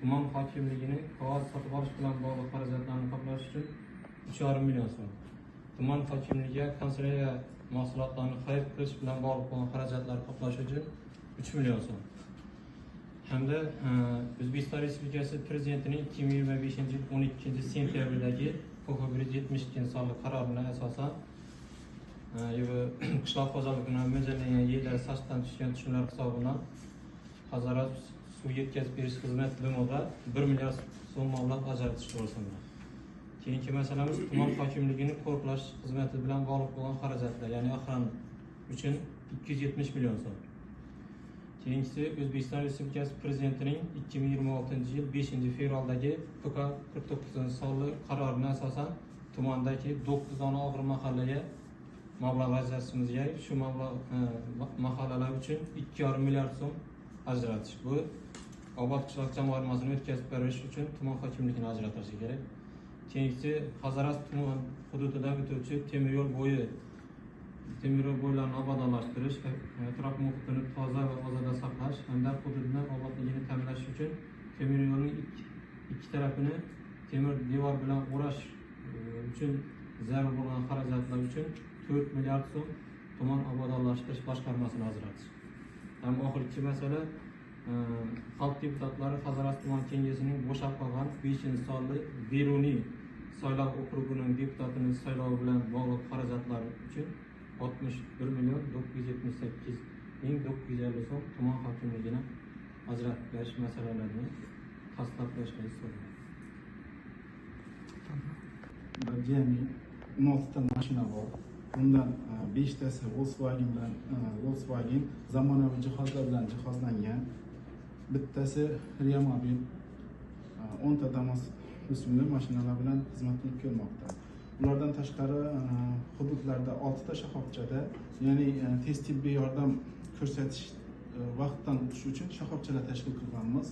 Tuman hokimligini qog'oz sotib olish bilan bog'liq xarajatlarni qoplash uchun 3,5 million so'm. Tuman hokimligiga kanselleriya mahsulotlarini xarid qilish bilan bog'liq bo'lgan xarajatlarni qoplash uchun 3 million so'm. Hamda O'zbekiston Respublikasi Prezidentining 2025-yil 12 sentyabrdagi PX 172 sonli qarorina asosan qishloq xo'jaligini mo'ljallangan yerlar sachdan tushgan tushumlar hisobidan Hazorasp suv yetkazib berish xizmati DMOga 1 milliard so'm mablag' ajratish to'g'risida. Keyingi masalamiz tuman hokimligini qo'riqlash xizmati bilan bog'liq bo'lgan xarajatlar, ya'ni охрана uchun 270 million so'm. Keyingisi O'zbekiston Respublikasi Prezidentining 2026-yil 5 fevraldagi PK 49 sonli qarorina asosan tumandagi 9 dona og'ir mahallaga mablag' ajratishimiz kerak. Shu mablag' mahallalar uchun 2,5 milliard so'm ajratish. Bu Obod qishloq jamg'armasini o'tkazib berish uchun tuman hokimligini ajratilishi kerak. Keyingisi Hazorasp tuman hududidan o'tuvchi temir yo'l bo'ylarini obodonlashtirish, atrof muhitini toza va ozoda saqlash hamda hududni obodligini ta'minlash uchun temir yo'lning ikki tarafini temir devor bilan o'rash uchun zarur bo'lgan xarajatlar uchun 4 milliard so'm tuman obodonlashtirish boshqarmasini ajratish. Ham oxirgi masala xalq deputatlari Hazorasp tuman kengashining bo'shab qolgan 5-sonli Beruniy saylov okrugining deputatini saylovi bilan bog'liq xarajatlar uchun 61 million 978 ming 950 so'm tuman hokimligini ajratib berish masalalarini tasdiqlab berishni so'rayman. Jami 16 ta mashina bor. Bundan 5 tasi Volkswagen bilan Volkswagen zamonaviy jihozlar bilan jihozlangan. Bittasi Remobil, 10 ta Damas rusumli mashinalar bilan xizmat qilib kelmoqda. Ulardan tashqari hududlarda 6 ta shoxobchada, ya'ni tez tibbiy yordam ko'rsatish vaqtdan o'tish uchun shoxobchalar tashkil qilganmiz.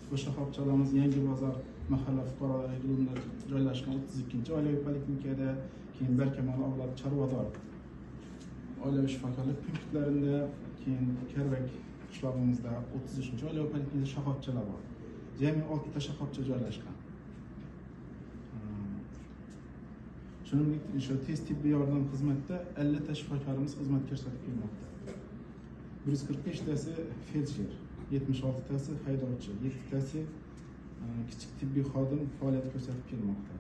Bu shoxobchalarimiz Yangi bozor mahalla fuqarolar yig'inida joylashgan 32-oilaviy poliklinikada, keyin Barkamol avlod Chorvador oilaviy shifokorlik punktlarida, keyin Karvak qishlog'imizda 33-oilaviy poliklinikada shoxobchalar bor. Jami 6 ta shoxobcha joylashgan. Shuningdek, shu tez tibbiy yordam xizmatida 50 ta shifokorimiz xizmat ko'rsatib kelmoqda. 145 tasi feldsher, 76 tasi haydovchi, 7 tasi kichik tibbiy xodim faoliyat ko'rsatib kelmoqda.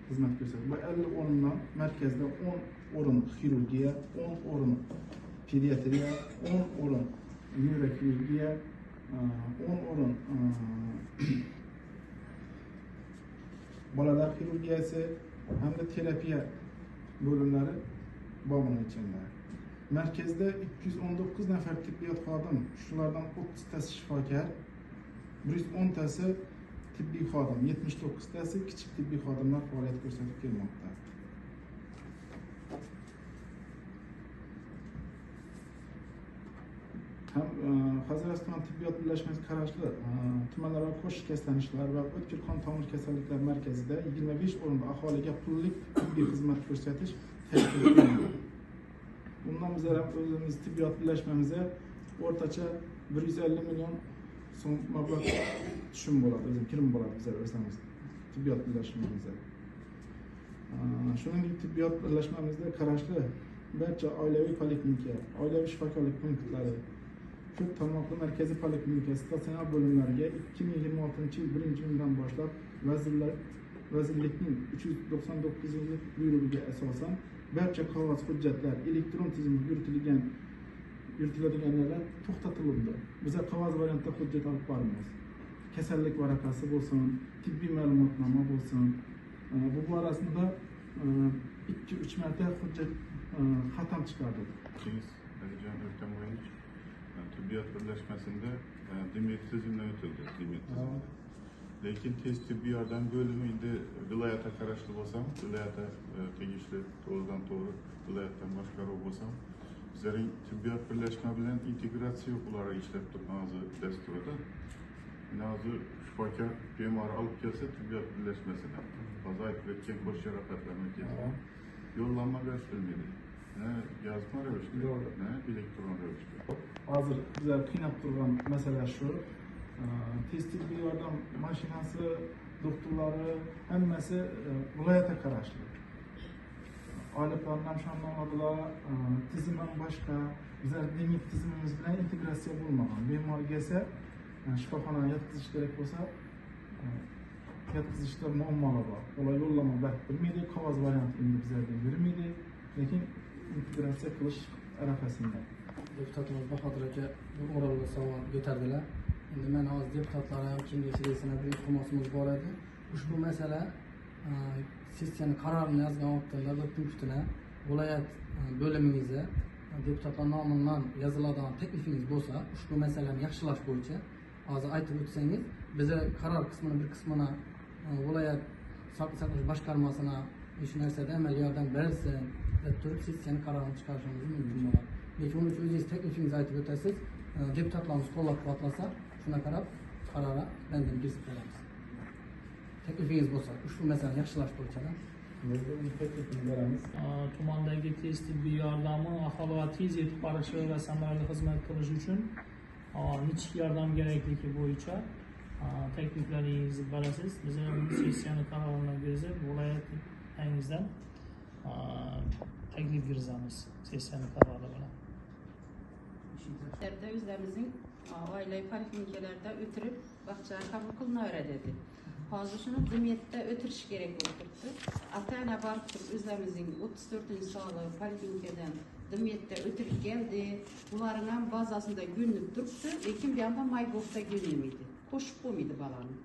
Xizmat ko'rsatib. Bu 50 o'rindan markazda 10 o'rin xirurgiya, 10 o'rin pediatriya, 10 o'rin neyroxirurgiya, 10 o'rin bolalar xirurgiyasi hamda terapiya bo'limlari bor buning ichida. Markazda 219 nafar tibbiyot xodim, shulardan 30 tasi shifokor, 110 tasi tibbiy xodim, 79 tasi kichik tibbiy xodimlar faoliyat ko'rsatib kelmoqda. Ham Hazorasp tuman tibbiyot birlashmasi qarashli tumanlararo qo'sh shikastlanishlar va o'tkir qon tomir kasalliklar markazida 25 o'rinda aholiga pullik tibbiy xizmat ko'rsatish tashkil qilinadi. Bundan bizlar ham o'zimiz tibbiyot birlashmamizga o'rtacha 150 million so'm mablag' tushum bo'ladi, o'zim kirim bo'ladi bizlar o'zimiz tibbiyot birlashmamizda. Shuningdek, tibbiyot birlashmamizda qarashli barcha oilaviy poliklinika, oilaviy shifokorlik punktlari, ko'p tarmoqli markaziy poliklinika, statsionar bo'limlariga 2026-yil 1-iyundan boshlab vazirlikning 399-buyrug'iga asosan barcha qog'oz hujjatlar elektron tizimga yuritiladiganlar to'xtatildi. Biza qog'oz variantda hujjat olib boramiz. Kasallik varaqasi bo'lsin, tibbiy ma'lumotnoma bo'lsin. Bu borasida 2-3 marta hujjat xatam chiqardik. Alijon O'rtamboyevich, tibbiyot birlashmasida DMED tizimdan o'tildi, DMED tizimida. Lekin tez tibbiy yordam bo'limi endi viloyatga qarashli bo'lsam, viloyatga tegishli to'g'ridan to'g'ri viloyatdan boshqaruv bo'lsam, bizlarning tibbiyot birlashma bilan integratsiya yo'q, ular ishlab turgan hozir dasturida. Hozir shifokor bemor olib kelsa tibbiyot birlashmasidan, hozir aytib o'tgan qo'sh jarohatlarni kelsa, yo'llanma berilmaydi. Ne yozma ravishda, ne elektron ravishda. Hozir bizlar qiynab turgan masala shu. Tez tibbiy yordam mashinasi, doktorlari hammasi viloyatga qarashli. Oyliklarni ham shundan oladilar, tizim ham boshqa. Bizlar DMED tizimimiz bilan integratsiya bo'lmagan. Bemorga esa shifoxonaga yotqizish kerak bo'lsa, yotqizishda muammolar bor. Ular yo'llanma berib bilmaydi, qog'oz varianti endi bizlarga bermaydi, lekin integratsiya qilish arafasida. Deputatimiz Bahodir aka bu o'rinli savol ko'tardilar. Endi men hozir deputatlar ham kengash raisini bir iltimosimiz bor edi. Ushbu masala sessiyani qarorini yozgan vaqtida bir punktini viloyat bo'limingizga deputatlar nomidan yoziladigan taklifingiz bo'lsa, ushbu masalani yaxshilash bo'yicha hozir aytib o'tsangiz, biza qaror qismini bir qismini viloyat sog'liqni saqlash boshqarmasina shu narsada amaliy yordam berilsin deb turib sessiyani qarorini chiqarishimiz mumkin bo'ladi. Lekin uning uchun o'zingiz taklifingizni aytib o'tasiz, deputatlarimiz qo'llab-quvvatlasa, shuna qarab qarorga bandini kirgizib qo'yamiz. Taklifingiz bo'lsa, ushbu masalani yaxshilash bo'yicha taklifini beramiz. Tumandagi tez tibbiy yordami aholiga tez yetib borishi va samarali xizmat qilish uchun nechta yordam kerakligi bo'yicha takliflaringizni berasiz. Biz ham sessiyani qarorini kirgizib, viloyatingizdan taklif kirgizamiz sessiyani qarori bilan. O'zlarimizning oilaviy poliklinikalarda o'tirib bog'chaga qabul qilinaveradi dedi. Hozir shuni DMEDda o'tirish kerak bo'lib turibdi. Ota-ona borib turib o'zlarimizning 34-sonli poliklinikadan DMEDda o'tirib keldi. Ularning ham bazasida ko'rinib turibdi, lekin bu yoqda MyGovda ko'rinmaydi. Qo'shib qo'ymaydi bolani.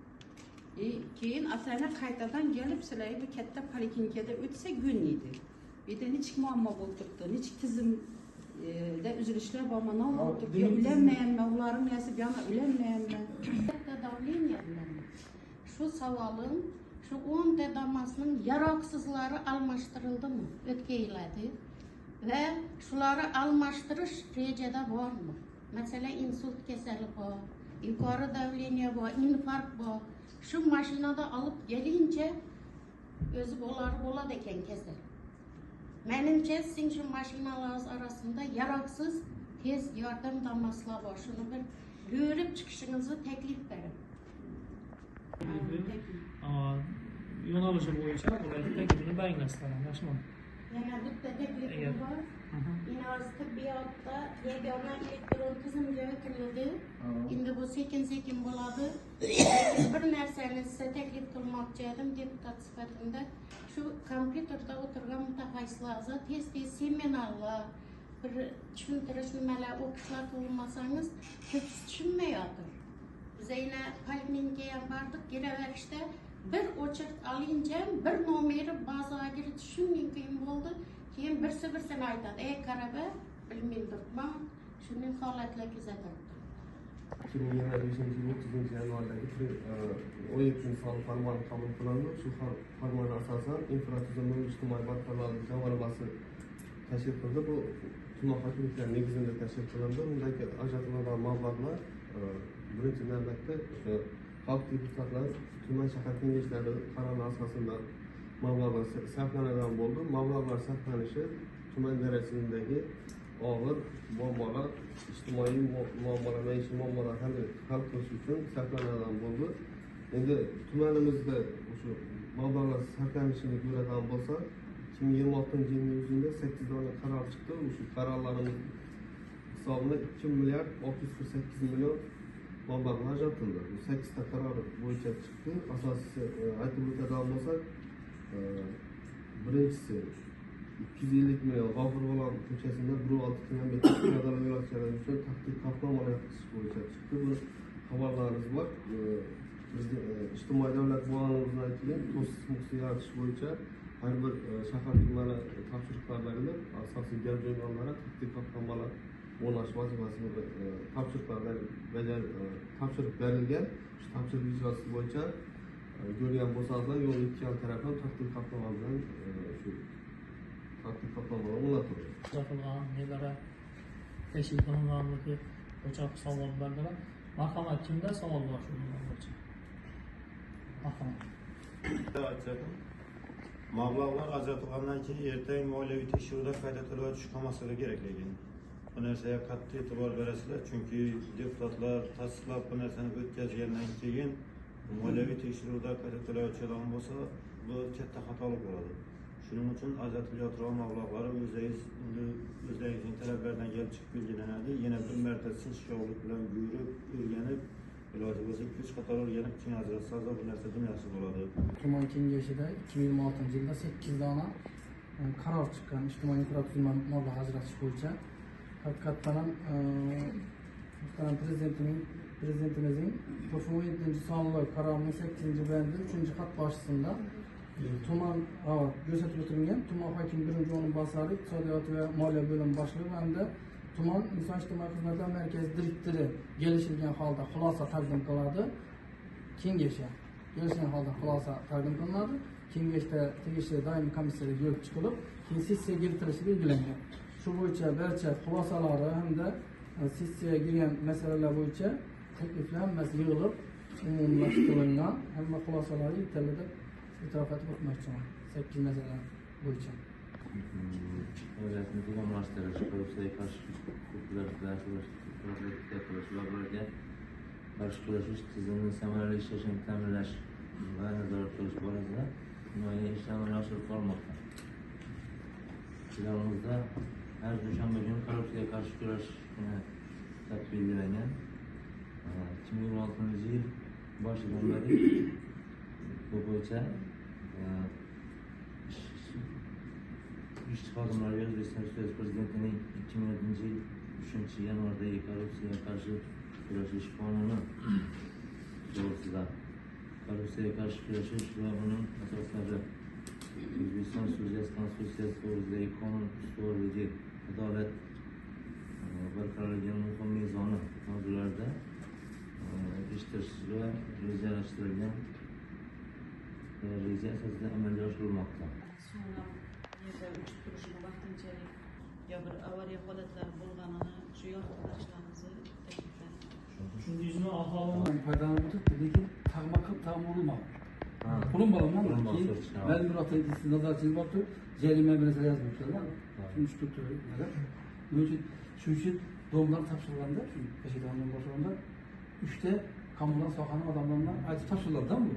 Keyin ota-ona qaytadan kelib sizlarga bu katta poliklinikada o'tsa ko'rinmaydi. Bu yerda nechik muammo bo'lib turibdi, nechik tizimda uzilishlar bormi, nima bo'lib turibdi, ulanmayapmi, ularning nasi bu yoqqa ulanmayapmi? Katta давление bilan shu savolim, shu 10 ta damasning yaroqsizlari almashtirildimi o'tgan yillarda va shularni almashtirish rejada bormi? Masalan, insult kasali bor, yuqori давление bor, infarkt bor. Shu mashinada olib kelincha o'zi bo'lar bo'ladi ekan kasal. Menimcha, sizning shu mashinalarınız arasında yaroqsiz tez yordam damaslar bor. Shuni bir ko'rib chiqishingizni taklif beraman. Yo'nalishi bo'yicha viloyat taklifini belgilasizlar, yaxshimi? Yana bitta taklifim bor. Yine tibbiyotda yagona elektron tizimga o'tildi. Endi bu sekin-sekin bo'ladi. Lekin bir narsani sizga taklif qilmoqchi edim deputat sifatida. Shu kompyuterda o'tirgan mutaxassislarga tez-tez seminarlar, bir tushuntirish nimalar o'qishlar qilmasangiz, ko'pisi tushunmayotir. Biz yana poliklinikaga ham bordik, kelaverishda bir очередь olincha bir nomeri bazaga kiritish shunday qiyin bo'ldi. Keyin birsi birsini aytadi, ey qaraba, bilmay turibman. Shunday holatlar kuzatildi. 2025 yil 30 yanvardagi 17 sonli farmon qabul qilindi. Shu farmonga asosan infratuzilma va ijtimoiy barqarorlik jamg'armasi tashkil qilindi. Bu tuman hokimliklari negizida tashkil qilindi. Undagi ajratiladigan mablag'lar birinchi navbatda o'sha xalq deputatlari tuman shahar kengashlari qarori asosida mablag'lar sarflanadigan bo'ldi. Mablag'lar sarflanishi tuman darajasidagi og'ir muammolar, ijtimoiy muammolar, maishiy muammolar hal qilish uchun sarflanadigan bo'ldi. Endi tumanimizda o'sha mablag'lar sarflanishini ko'radigan bo'lsak, 2026 yilning o'zida 8 dona qaror chiqdi. O'sha qarorlarimiz hisobida 2 milliard 648 million mablag'lar ajratildi. Bu 8 ta qaror bo'yicha chiqdi. Asosiysi aytib o'tadigan bo'lsak, birinchisi 250 million G'ofur G'ulom ko'chasida 1,6 kilometr piyodalar yo'lakchalari uchun taxtik qoplamalar yotqizish bo'yicha chiqdi. Buni xabarlaringiz bor. Bizni ijtimoiy davlat bo'lganimizdan keyin to'siq muhiti yaratish bo'yicha har bir shahar tumani topshiriqlar berilib, asosiy gap joylarga taxtik qoplamalar o'rnatish vazifasi topshiriqlar bajar topshiriq berilgan. Shu topshiriq ijrosi bo'yicha ko'rgan bo'lsangizlar, yo'l ikki yon tarafi ham taxtik qoplama bilan shu taxtik qoplamalar o'rnatilgan. Uzatilgan nelara tashkil qilinganligi bo'yicha savol berdilar. Marhamat, kimda savol bor shu bo'yicha? Marhamat. Mablag'lar ajratilgandan keyin ertaga moliyaviy tekshiruvda qayta to'lov tushib qolmasligi kerak lekin. Bu narsaga qattiq e'tibor berasizlar, chunki deputatlar tasdiqlab bu narsani o'tkazgandan keyin moliyaviy tekshiruvda qayta to'layotgan bo'lsa, bu katta xatolik bo'ladi. Shuning uchun ajratilayotgan mablag'lari o'zlaringizning talablaridan kelib chiqib belgilanadi. Yana bir marta sinchkovlik bilan buyurib, o'rganib, iloji bo'lsa 2-3 qator o'rganib, keyin ajratsangiz bu narsa juda yaxshi bo'ladi. Tuman kengashida 2026-yilda 8 dona qaror chiqqan ijtimoiy infratuzilma mablag' ajratish bo'yicha. Haqiqatdan ham muhtaram prezidentimizning 97-sonli qarorining 8-bandi 3-xat boshisida tuman ko'rsatib o'tilgan tuman hokimi birinchi o'rinbosari, iqtisodiyot va moliya bo'limi boshlig'i hamda tuman inson ijtimoiy xizmatlar markazi direktori kelishilgan holda xulosa taqdim qiladi. Kengashi kelishilgan holda xulosa taqdim qilinadi. Kengashda tegishli doimiy komissiyaga ko'rib chiqilib, keyin sessiyaga kiritilishi belgilangan. Shu bo'yicha barcha xulosalari hamda sessiyaga kirgan masalalar bo'yicha takliflar hammasi yig'ilib umumlashtirilgan, hamma xulosalari yetarli deb e'tirof etib o'tmoqchiman. 8 masala bo'yicha. Faoliyatini tizimlashtirish, korrupsiyaga qarshi huquqlar qilish va ularga qarshi kurashish tizimini samarali ishlashini ta'minlash va nazorat qilish borasida himoya ishlar amalga oshirib borilmoqda. Filialimizda har dushanba kuni korrupsiyaga qarshi kurash kuni belgilangan. 2026-yil boshidan beri bu bo'yicha ishchi xodimlarga O'zbekiston Respublikasi Prezidentining 2007-yil 3-yanvardagi korrupsiyaga qarshi kurashish qonuni to'g'risida, korrupsiyaga qarshi kurashish va uning asoslari, O'zbekiston Respublikasi Konstitutsiyasi to'g'risidagi qonun ustuvorligi, adolat barqarorligining muhim mezoni mavzularida eshittirish va rejalashtirilgan reja asosida amalga oshirilmoqda. Suvlar yerda o'chib turishini vaqtinchalik yo bir avariya holatlari bo'lganini shu yoritib berishlaringizni taklif. Tushundingizmi? Aholini foydalanib o'tibdi, lekin tag'ma qilib tag'ma urilmagan. Qurilmagan keyin ma'lumotlar nazoratchilik bor turib, jarima bir narsa yozib o'tganlar. Shuni tushib turib, nima uchun? Shuning uchun domlar topshirilganda, shu yashaydigan dom topshirilganda 3 ta kommunal sohani odamlardan aytib topshiriladi bu.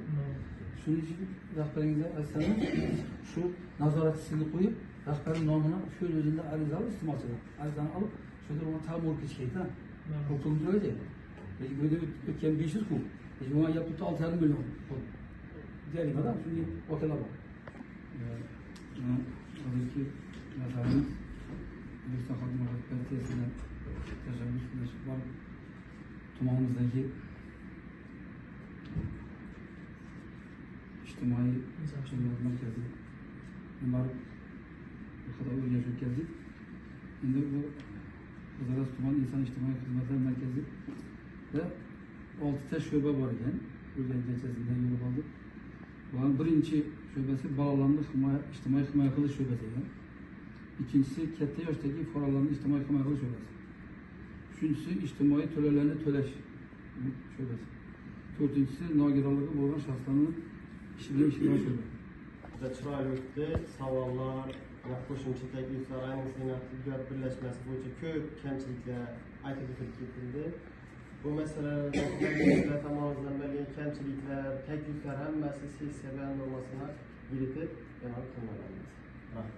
Shuning uchun rahbaringizga aytsangiz, shu nazoratchisini qo'yib, rahbarning nomini shu o'zida ariza olib, iste'molchilar arizani olib, shu yerda uni tag'ma urib ketish kerak-da. Pul to'laydi. Lekin bu yerda o'tgan 500 kub, lekin bunga gap turibdi 6,5 million pul. Jarimadan shunday voqealar bor. Hozirgi masalamiz O'zbekiston Xalq Demokratik partiyasidan tashabbus bilan borib tumanimizdagi ijtimoiy xizmat markazi borib bir qator o'rganish o'tkazdik. Endi bu Qizilg'az tuman inson ijtimoiy xizmatlar markazida 6 ta shu'ba bor ekan. O'rganganchasidan yurib oldik. Bularning birinchi shu'basi bolalarni ijtimoiy himoya qilish shu'basi ekan. Ikkinchisi katta yoshdagi fuqarolarni ijtimoiy himoya qilish shu'basi. Uchinchisi ijtimoiy to'lovlarni to'lash shu'basi. To'rtinchisi nogironligi bo'lgan shaxslarni ish bilan ishlash shu'basi. Juda chiroyli o'tdi. Savollar va qo'shimcha takliflar, ayniqsa tibbiyot birlashmasi bo'yicha ko'p kamchiliklar aytib o'tilib ketildi. Bu masalalarda tomonidan berilgan kamchiliklar, takliflar hammasi sessiya bayonnomasini kiritib, e'lon qilinadi. Rahmat.